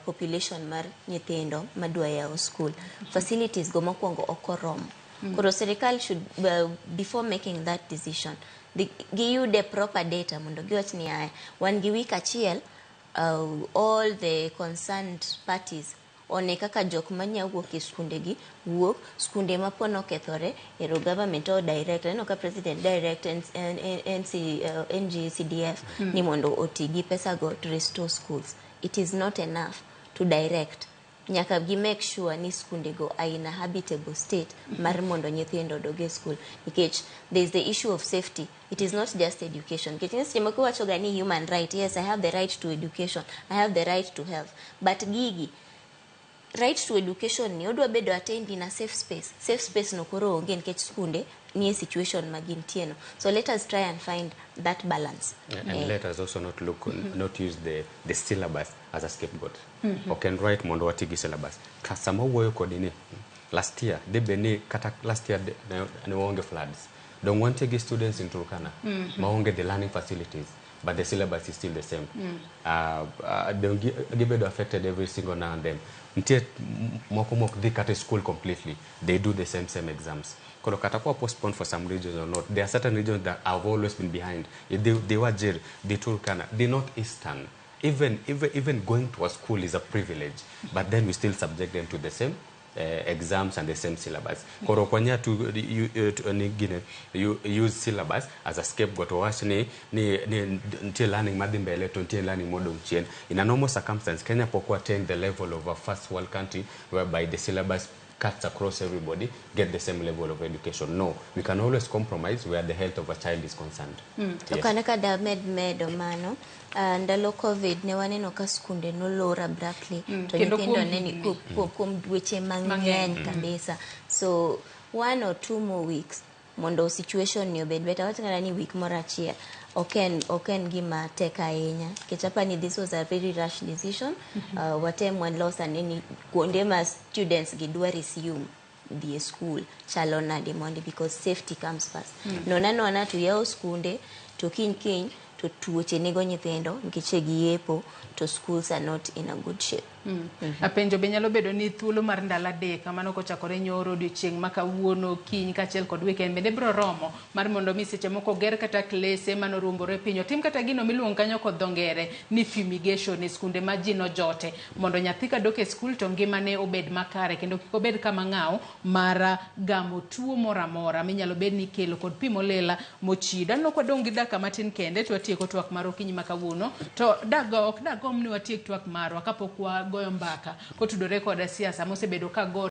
Population mar nyithindo madwa yawo school, facilities go mokwongo ok oromo. Koro sirikal should, before making that decision, giyude proper data mondo giwach ni aya, wan gi week achiel, all the concerned parties one kaka jok manya wuok e skunde gi wuok skunde ma po nokethore ero government o direct. Aneno ka president direct N, N, NC, NGCDF ni mondo oti gi pesa go to restore schools. It is not enough to direct, nyaka gi make sure ni skunde go are in a habitable state mar mondo nyithindo odog e school, nikech there is the issue of safety. It is not just education, nikech seche moko iwacho ga ni human right. Yes, I have the right to education, I have the right to health, but gigi right to education ni odwa bedo attained in a safe space. Safe space no koro onge nikech skunde nie situation ma gintie no. So let us try and find that balance. And let us also not look, not use the syllabus as a scapegoat. Ok en right mondo wati gi syllabus. Ka sama wuoyo kodi ni last year, dhi bed ni kata last year ne waonge floods. Dong wantie gi students in Turkana maonge the learning facilities, but the syllabus is still the same. Dong gibedo affected every single now and then. Nitie moko mok dhi kata e school completely. They do the same exams. Koro kata kwa postpone for some regions or not, there are certain regions that have always been behind. The Wajir, the Turkana, the Northeastern. Even going to a school is a privilege, but then we still subject them to the same exams and the same syllabus. Koro ok wanyal to, ni gine, use syllabus as a scapegoat, wawach ni nitie learning madhi mbele to nitie learning modong' chien. In a normal circumstance, Kenya pok attain the level of a first world country whereby the syllabus cuts across, everybody get the same level of education. No, we can always compromise where the health of a child is concerned. To kana ka damed medo mano, ndalo COVID ne waneno ka skunde nolor abruptly to kendo nyithindo kuom ne ni kuom dweche mang'eny Mang'eny. Kabisa. So 1 or 2 more weeks mondo situation ni obed better. Wach kata ni week moro achiel ok en gima tek ahinya, nikech apani this was a very rash decision. Watem walos ane ni kuonde ma students gi dwa resume dhi e school chalo nade mondi, because safety comes first. Nona nona to yawo skunde to kiny kiny to tuoche nego nyithindo nikech e giyepo to schools are not in a good shape. Apenjo be nyalo bedo ni thuolo mar ndalo 3 kamano kochakore nyoro, odiochieng' ma kawuono, kiny kaachiel kod weekend bende biro romo mar mondo mi seche moko ger kata klese manoruombore piny, otim kata gino miluongo kanyo kod dho ngere ni fumigation e skunde ma ji nojote, mondo nyathi kadok e skul to ngimane obed makare kendo kik obed kama ng'aw mar gamo tuo moro amora minyalo bed ni ikelo kod pi molil mochido. Aneno ka wadong' gi dakika matin kende to watieko twak mar okinyi ma kawuono, to dago ok dagomb ni watiek twak marwa kapok wagoyo mbaka kotudore kod siasa mosebedo ka gore.